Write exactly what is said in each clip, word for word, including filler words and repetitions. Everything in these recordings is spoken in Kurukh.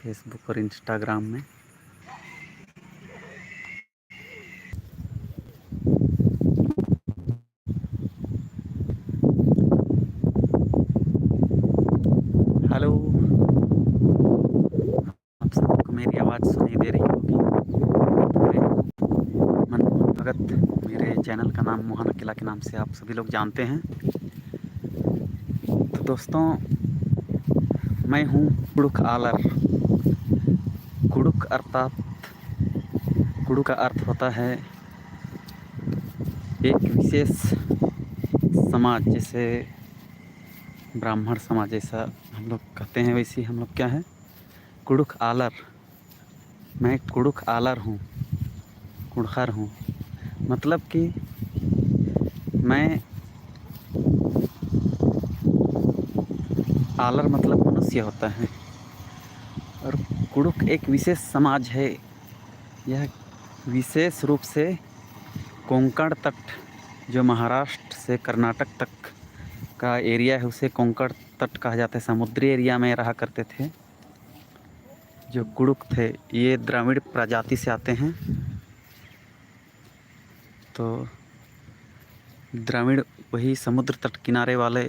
Facebook और Instagram में। Hello, आप सबको मेरी आवाज़ सुनाई दे रही होगी। तो मैं मनमोहन भगत, मेरे channel का नाम मोहन अकेला के नाम से आप सभी लोग जानते हैं। तो दोस्तों, मैं हूँ कुँड़ुख़ आलर। कुँड़ुख़ अर्थात, कुँड़ुख़ का अर्थ होता है एक विशेष समाज, जैसे ब्राह्मण समाज जैसा हम लोग कहते हैं, वैसे ही हम लोग क्या है, कुँड़ुख़ आलर। मैं कुँड़ुख़ आलर हूँ, कुँड़ुख़र हूँ, मतलब कि मैं, आलर मतलब मनुष्य होता है, और कुँड़ुख़ एक विशेष समाज है। यह विशेष रूप से कोंकण तट, जो महाराष्ट्र से कर्नाटक तक का area है, उसे कोंकण तट कहा जाता है। समुद्री area में रहा करते थे जो कुँड़ुख़ थे, ये द्रविड़ प्रजाति से आते हैं। तो द्रविड़ वही समुद्र तट किनारे वाले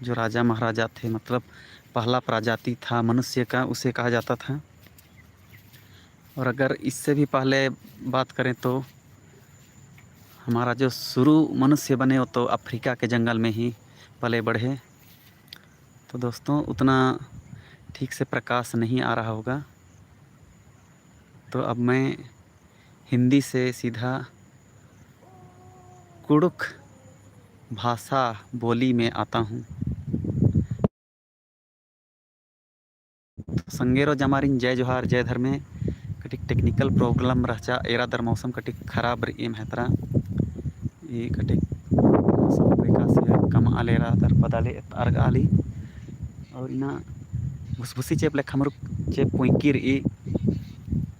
जो राजा महाराजा थे, मतलब पहला प्रजाति था मनुष्य का, उसे कहा जाता था। और अगर इससे भी पहले बात करें तो हमारा जो शुरू मनुष्य बने, वो तो अफ्रीका के जंगल में ही पले बढ़े। तो दोस्तों, उतना ठीक से प्रकाश नहीं आ रहा होगा, तो अब मैं हिंदी से सीधा कुँड़ुख़ भाषा बोली में आता हूँ। तो संगेरो जमारिन जय जोहार, जय धर्मे। कटिक technical problem रहचा, एरा दर मौसम कटिक खराब रई एम्है तरा। ई कटिक मौसम तरीका से कमआ ले एरा दर पदाले एत अर्गआ ली। और इन्ना भुसभुसी चेंप लेखा मुरुक चेंप पुंइकी रई,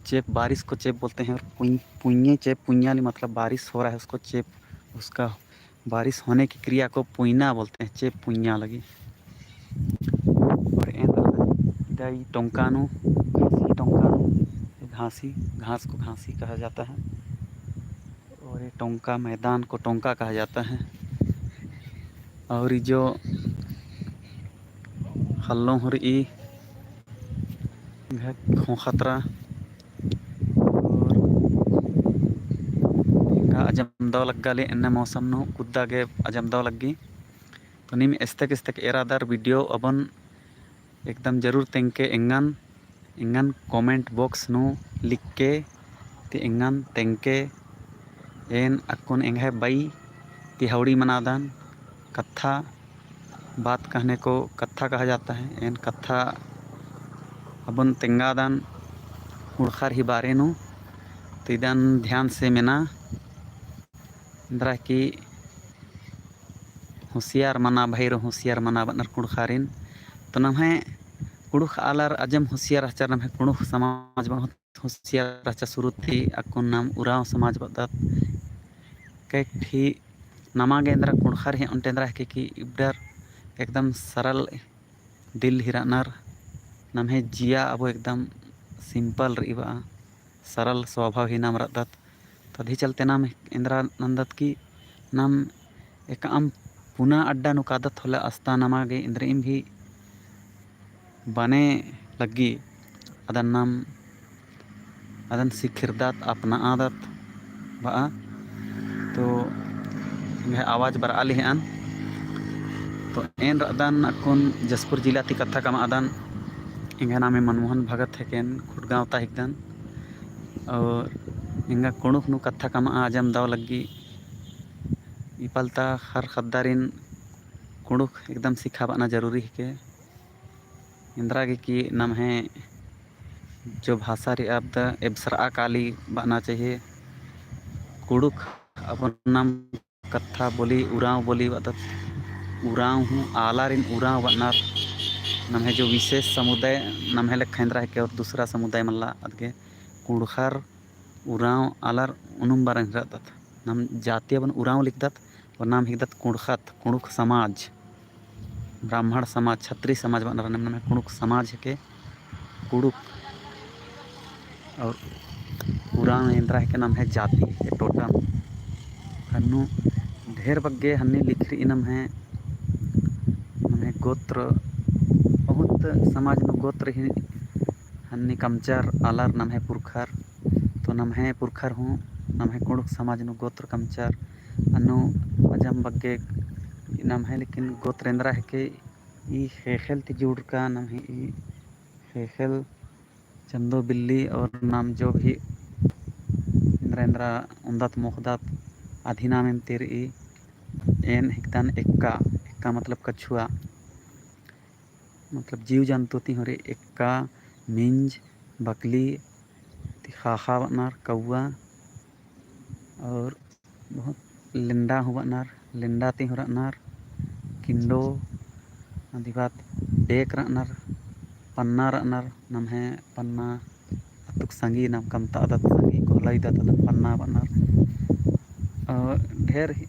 चेंप बारिश को चेंप बोलते हैं, और पुंइ-, पुंइये चेंप पुंइया ली, मतलब बारिश हो रहा है उसको चेंप, उसका बारिश होने की क्रिया को पुंइना बोलते हैं, चेंप पुंइया लगी। और एन इदा ई टोंका नू, घासी टोंका नू, घासी, घास को घासी कहा जाता है। और ये टोंका, मैदान को टोंका कहा जाता है। और ये जो ख़ल्लों हूँ रई, एंग्है ख़ोख़ा तरा। और एंगा अजम दव लग्गा ले, एन्ने मौसम नू कुद्दा गे अजम दव लग्गी। तो नीम एस्तेक एस्तेक एरा दर video अबन एकदम जरूर तेंगके एंगन, एंगन comment box नू लिखके ती एंगन तेंगके। एन अक्कुन एंग्है बई ती हौड़ी मनादन। कत्था, बात कहने को कत्था कहा जाता है। एन कत्था अबन तेंगादन कुँड़ुख़र ही बारे नू, तो इदन ध्यान से मेना। एन्दरा कि होशियार मना भइर होशियार मना बअनर कुँड़ुख़ारिन। तो नम्है कुँड़ुख़ आलर अजम होशियार रहचर, नम्है कुँड़ुख़ समाज बहुत होशियार रहचा। शुरू ती अक्कुन नाम उराँव समाज बअदत। कई ठी नमा गे एन्दरा कुँड़ुख़र ही ओन्टे एन्दरा हिके कि इबड़र एकदम सरल दिल ही रअनर। नम्है जिया अबो एकदम simple रई बआ, सरल स्वभाव ही नाम रअदत। तदही चलते नाम एन्दरा नन्दत कि नाम एकअम पुना अड्डा नू कादत होले अस्ता नमा गे एन्दरिम भी बने लग्गी। अदन नाम अदन सिखिरदत, अपनादत बआ। तो एंग्है आवाज बरआ लिहअन। तो एन रअदन अक्कुन जशपुर जिला ती कत्था कमअदन। एंग्है नामे मनमोहन भगत हेके, एन खुटगाँव ता हिकदन। और एंगा कुँड़ुख़ नू कत्था कमआ अजम दव लग्गी। ई पल ता हर ख़द्दारिन कुँड़ुख़ एकदम सिखाबअना जरूरी हिके। एन्दरा गे कि नम्है जो भाषा रई अबद एबसरआ काली बअना चाहिए। कुँड़ुख़ अबन नाम कत्था बोली, उराँव बोली बअदत। उराँव हूँ आलारिन उराँव बअनर। नम्है जो विशेष समुदाय नम्है लेखा एन्दरा हिके और दूसरा समुदाय मल्ला, अदगे कुँड़ुख़र, उराँव, आलर उनुम बरन रअदत। नाम जाति अबन उराँव लिखदत और नाम हिकदत कुँड़ुख़त, कुँड़ुख़ समाज, ब्राह्मण समाज, छत्री समाज बअनर, नम्है कुँड़ुख़ समाज हेके। कुँड़ुख़ और पुरान एन्दरा हेके नम्है जाति हेके टोटम। हन्नू ढेर बग्गे हन्नी लिखरई नम्है, नम्है गोत्र, बहुत समाज नू गोत्र ही हन्नी कमचर आलर नम्है पुरखर। तो नम्है पुरखर हूँ, नम्है कुँड़ुख़ समाज नू गोत्र कमचर। अन्नू अजम बग्गे नम्है, लेकिन गोत्र एन्दरा हेके ई ख़ेख़ेल ती जुड़रका नम्है, ई ख़ेख़ेल चंदो बिल्ली और नाम जो भी एन्दरा एन्दरा ओन्दत मोख़दत अदिन नाम एम ती रई। एन हिकदन एक्का, एक्का मतलब कछुआ, मतलब जीव जंतु ती हूँ रई। एक्का, मिंज, बकली, ती ख़ाख़ा बअनर, कौवा, और बहुत लेंडा हूँ बअनर, लेंडा ती हूँ रअनर, किंडो, अदी बाद डेक रअनर, पन्ना रअनर, नम्है पन्ना अत्तुक संगी नाम कमतादत, संगी कोहलईदत अदन पन्ना बअनर। और ढेर ही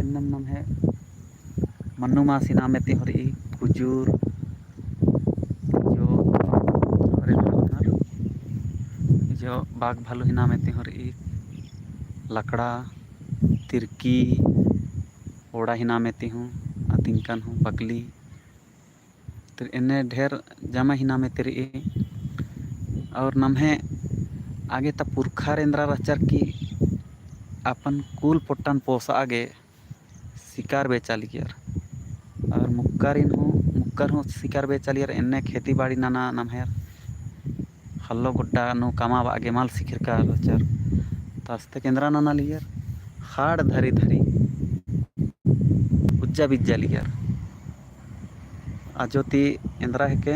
एन्नम नम्है मन्नू मास ही नामे ती हूँ रई, कुजूर, जो, अरे, जो बाघ भालू ही नामे ती हूँ रई, लकड़ा, तिरकी, ओड़ा ही नामे ती हूँ, अतिंकन हूँ, बकली, तो एन्ने ढेर जमा ही नामे ती रई। और नम्है आगे ता पुरखर एन्दरा रहचर कि अपन कुल पोट्टन पोसआ गे शिकार बेचा लगियर। और मुक्करिन हूँ, मुक्कर हूँ शिकार बेचा लगियर, एन्ने खेती बाड़ी नना नम्है ख़ल्लो गुड्डा नू कमाबआ गे मल सिखरका रहचर। तो अस्ते एन्दरा नना लगियर, ख़ाड़ धरी धरी उज्जा बिज्जा लगियर। आजो ती एन्दरा हेके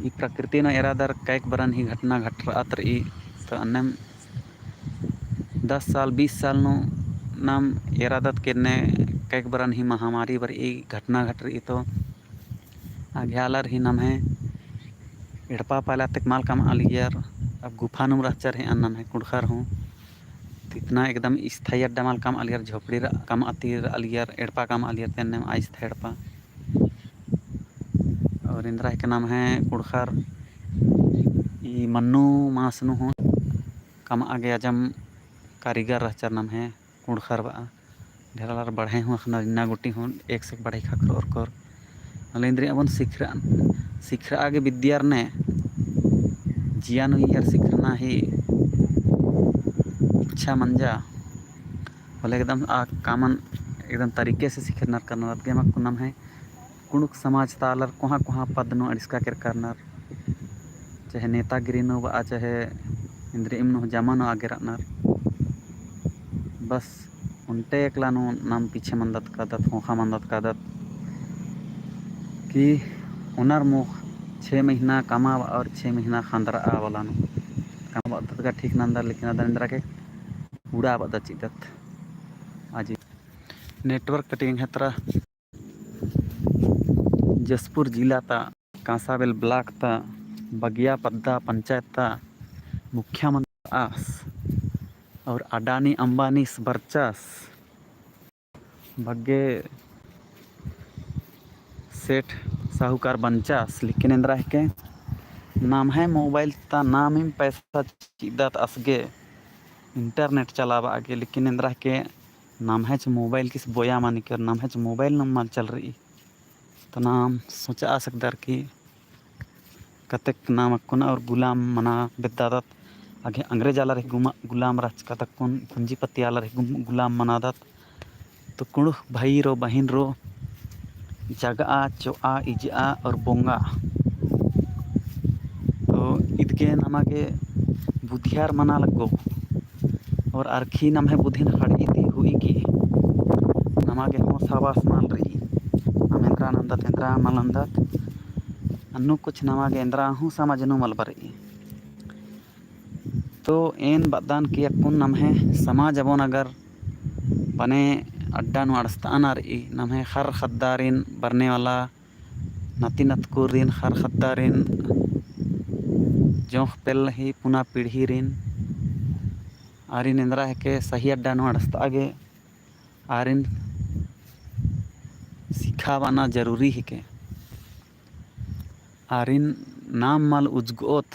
ई प्रकृति नू एरादर कैक बरन ही घटना घटरअत रई। तो अन्नेम दस साल, बीस साल नू नाम एरादत कि एन्ने कैक बरन ही महामारी बरई, घटना घटरई। तो आगे आलर ही नम्है एड़पा पाला तक मल कमआ लगियर। अब गुफा नुम रहचर ही अन्नेम नम्है कुँड़ुख़र हूँ। तो इतना एकदम स्थायी अड्डा मल कमआ लगियर, झोपड़ी र-, कमआ ती रआ लगियर, एड़पा कमआ लगियर, तो एन्नेम अस्थायी एड़पा। और एन्दरा हेके नम्है कुँड़ुख़र ई मन्नू मास नू हूँ कमआ गे अजम कारीगर रहचर नम्है कुँड़ुख़र बआ। ढेर आलर बढ़ई हूँ अख़नर, इन्ना गूटी हूँ एक से एक बढ़ई ख़क्खरओर कोर। होले एन्देर अबोन सिखरआ, सिखरआ गे बिद्दियर ने जिया नू इयर सिखरना ही इच्छा मंजा। होले एकदम आ कामन एकदम तरीके से सिखरनर करनर। अदगे मा कुन नम्है कुँड़ुख़ समाज ता आलर कोहाँ कोहाँ पद नू अंड़िसका केरका रअनर, चाहे नेतागिरी नू बआ, चाहे एन्देरिम नू जमा नू आगे रअनर। बस ओन्टे एकला नू नाम पीछे मन्दत कादत, ख़ोख़ा मन्दत कादत कि ओनर मुख छे महीना कमाबआ और छे महीना ख़न्दरआ वाला नू कमाबअदत का ठीक नन्दर, लेकिन अदन एन्दरा के उड़ाबअदत चिदत। आजी network cutting है तरा। जशपुर जिला ता कांसाबेल block ता बगिया पद्दा पंचायत ता मुख्यमंत्री आस और अडानी अंबानीस बरचास, बग्गे सेठ साहूकार बंचास, लेकिन एन्दरा हेके नम्है mobile ता नामिम पैसा चिदत असगे internet चलाबआ गे, लेकिन एन्दरा हेके नम्हैच mobile किस बोया मनी कर, नम्हैच mobile नम्मल चल रई। तो नाम सोचा सकदर कि कतेक नाम अक्कुन और गुलाम मना बेद्दादत। आगे अंग्रेज आलर ही गुमा-, गुलाम रहचका तक्कुन, पूंजीपति आलर ही गुम-, गुलाम मनादत। तो कुँड़ुख़ भाई रो, बहिन रो, जगआ, चोआ, इजआ और बोंगा। तो इदगे नमा गे बुधियार मना लग्गो। और अरखी नम्है बुधिन हड़ई ती हुई की नमा गे हौस हवास मल रई। नाम एन्दरा नन्दत, एन्दरा मल नन्दत। अन्नु कुछ नमा गे एन्दरा हूँ समझ नू मल बरई। तो एन बअदन कि अक्कुन नम्है समाज अबोन अगर बने अड्डा नू अंड़सतअना रई, नम्है ख़र्र ख़द्दारिन बरने वाला नती नतकुरिन, ख़र्र ख़द्दारिन, जोंख़ पेल्ल ही पुना पीढ़ीरिन, आरिन एन्दरा हेके सही अड्डा नू अंड़सतआ गे, आरिन सिखाबअना जरूरी हेके। आरिन नाम मल उजगओत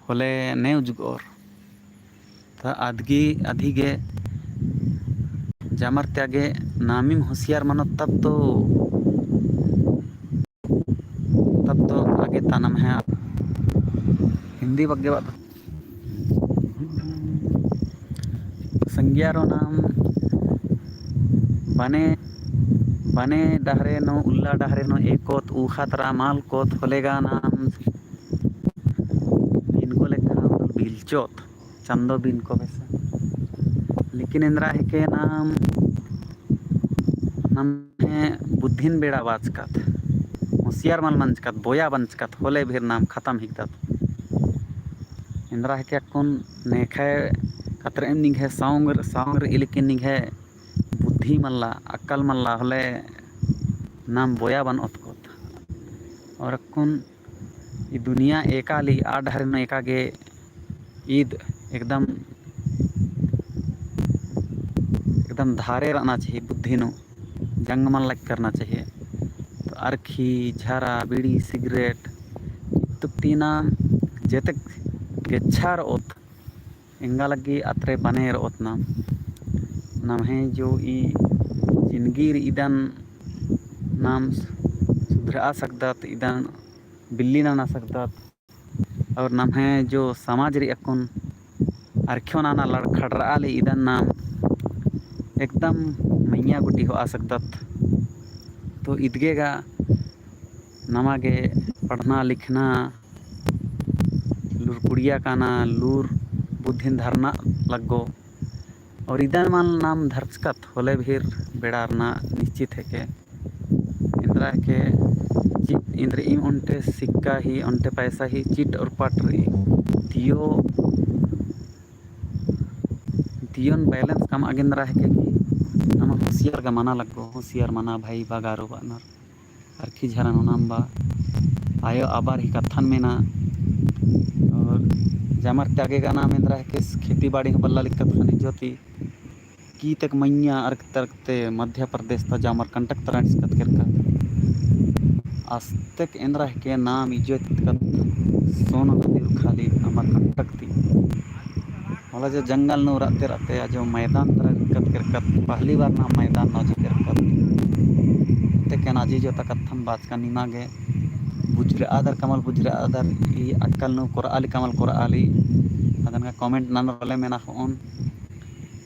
होले ने उजगओर। त अदगी अदिगे जामर त्यागे नामिम होशियार मनो तब तो, तब तो आगे ता नम्है हिंदी बग्गे बात। संगियारो नाम बने, बने डहरे नू, उल्ला डहरे नू एकोत, ऊखा तरा मल कोत होले गा नाम बिनको लेखा बिलचोत, चंदो बिनको बेसे। लेकिन एन्दरा हेके नाम, नम्है बुद्धिन बेड़ा बाचकत, होशियार मल मंजकत, बोया बंजकत, होले भीर नाम खतम हिकदत। एन्दरा हेके अक्कुन नेखय कतरेम निंग्है सौंग, सौंग रई लेकिन निंग्है बुद्धि मल्ला, अक्कल मल्ला होले नाम बोया बन ओतकोत। और अक्कुन ई दुनिया एका ली, आ डहरे नू एका गे ईद एकदम, एकदम धारे रअना चाहिए बुद्धि नू, जंग मल लग करना चाहिए। तो अरखी, झरा, बीड़ी, सिगरेट, इत्तुक तीना जेतक गेच्छा रओत, एंगा लग्गी अतरे बने रओत नाम। नम्है जो ई जिनगी रई इदन नाम सुधरआ सकदत, इदन बिल्ली नना सकदत। और नम्है जो समाज रई अक्कुन अरखियो नना लड़खड़रआ ली इदन नाम एकदम मइय्याँ गूटी होआ सकदत। तो इदगे गा नमा गे पढ़ना लिखना लूर कुड़िया काना लूर बुद्धिन धरना लग्गो। और इदन मल नाम धरचकत होले भीर बेड़ा रअना निश्चित हेके। एन्दरा हेके चित इन्द्रिइम ओन्टे सिक्का ही, ओन्टे पैसा ही चिट और पट रई। दियो, दियोन balance कमआ गे एन्दरा हेके कि नमा होशियार गा मना लग्गो, होशियार मना भाई बगारो बअनर। अरखी झरा नू नाम बा, आयो आबार ही कत्थन मेना। और जामर त्यागे गा नाम एन्दरा हेके खेती बाड़ी हूँ बल्ला लिक्कत ख़ने जोती। की तक मइय्याँ अरख तरकते मध्य प्रदेश ता जामर कंटक तरा निस्कत केरकत। आस्तेक एन्दरा हेके नाम इज्जत कत सोना नदी उरखाली अमर कंटक ती। होला जो जंगल नू रअते रअते अजो मैदान तरा निस्कत केरकत, पहली बार नाम मैदान नू अजो केरकत। तेकन अजी जो ता कत्थन बाचका निमा गे बुझरआदर कमल बुझरआदर, ई अक्कल नू कोरआली कमल कोरआली, अदन गा comment ननर होले मेना ख़ोन।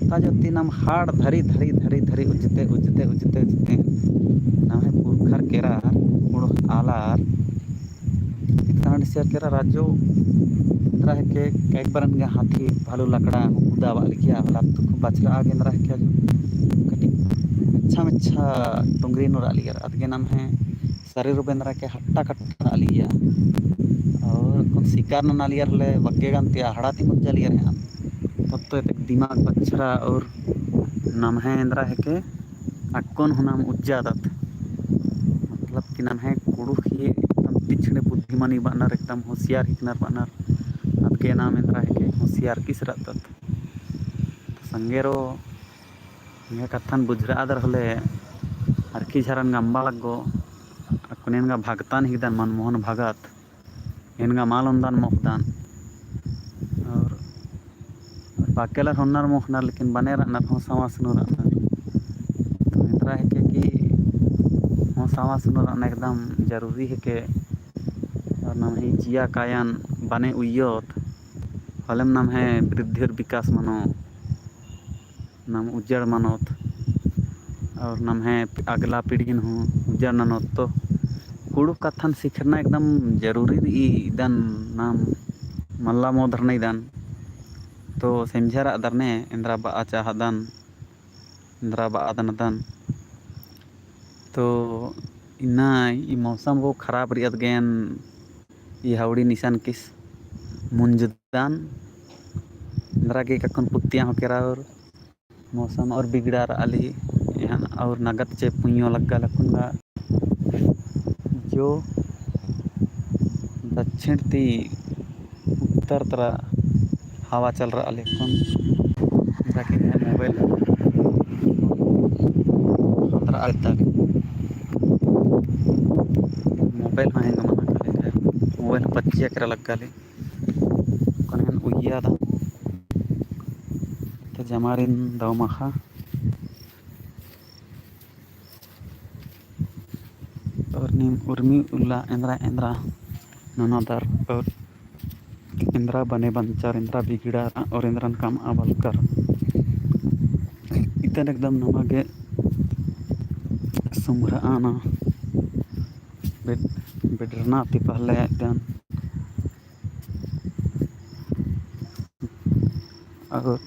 ता जो ती नाम हाड़ धरी, धरी, धरी, धरी उज्जते, उज्जते, उज्जते, उज्जते। नम्है पुरखर केरर, कुँड़ुख़ आलर। इतना डिसियर केरर अजो, एन्दरा हेके कई बरन गा हाथी, भालू, लकड़ा, कुदा बआ लगिया, होला तो खूब बछरआ गे एन्दरा हेके अजो। कटी अच्छा, अच्छा टुंगरी नू रआ लगियर, अदगे नम्है शरीर बेंदरा के हट्टा कट्टा रआ लिया। और कुन शिकार नना लियर होले बग्गे गन ती अहड़ा ती मुंजा लियर हैं। तब तो एतेक दिमाग बछरा और नम्है एन्दरा हेके अक्कुन हूँ नाम उज्जादत। मतलब कि नम्है कुँड़ुख़ ही एकदम तीक्ष्ण बुद्धिमानी बअनर, एकदम होशियार हिकनर बअनर। अदगे नाम एन्दरा हेके होशियार किस रअदत। तो संगेरो एंग्है कत्थन बुझरआदर होले अरखी झरन गा अम्बा लग्गो। अक्कुन एन गा भगतन हिकदन मनमोहन भगत। एन गा मल ओन्दन मोख़दन। और बाकी आलर होन्नर मोख़नर लेकिन बने रअनर होस हवास नू रअनर। तो एन्दरा हेके कि होस हवास नू रअना एकदम जरूरी हेके। और नम्है जिया कायन बने उइयोत। होलेम नम्है वृद्धि और विकास मनो। नाम उज्जड़ मनोत और नम्है अगला पीढ़ीन हूँ उज्जड़ ननोत। तो कुँड़ुख़ कत्थन सिखरना एकदम जरूरी रई। इदन नाम मल्ला मोधरना इदन। तो सेमझरआदर ने एन्दरा बआ चाहदन, एन्दरा बआ दनदन। तो इन्ना ई मौसम वो खराब रई अदगेन ई हौड़ी निसन किस मुंजदन। एन्दरा गे कक्कन पुत्तिया हो केरा और मौसम और बिगड़ा रआ ली एहन और नगद चे पुइयो लग्गा लकुन गा जो दक्षिण ती उत्तर तरा हवा चल रआ लेकुन। ताकि मोबाइल अंदर आ तक मोबाइल हाँ हैंग मना करे। पच्चिया केरा लग्गा ले। कनेन उइया दा। त जमारिन दव मखा। और नीम उर्मी उल्ला एन्द्रा एन्द्रा ननादर और एन्द्रा बने बंचर, एन्द्रा बिगड़र और एन्द्रन कमआ बलकर। इतन एकदम नमा गे सुमरआना। बेड-, बेडरना ती पहले एकदम और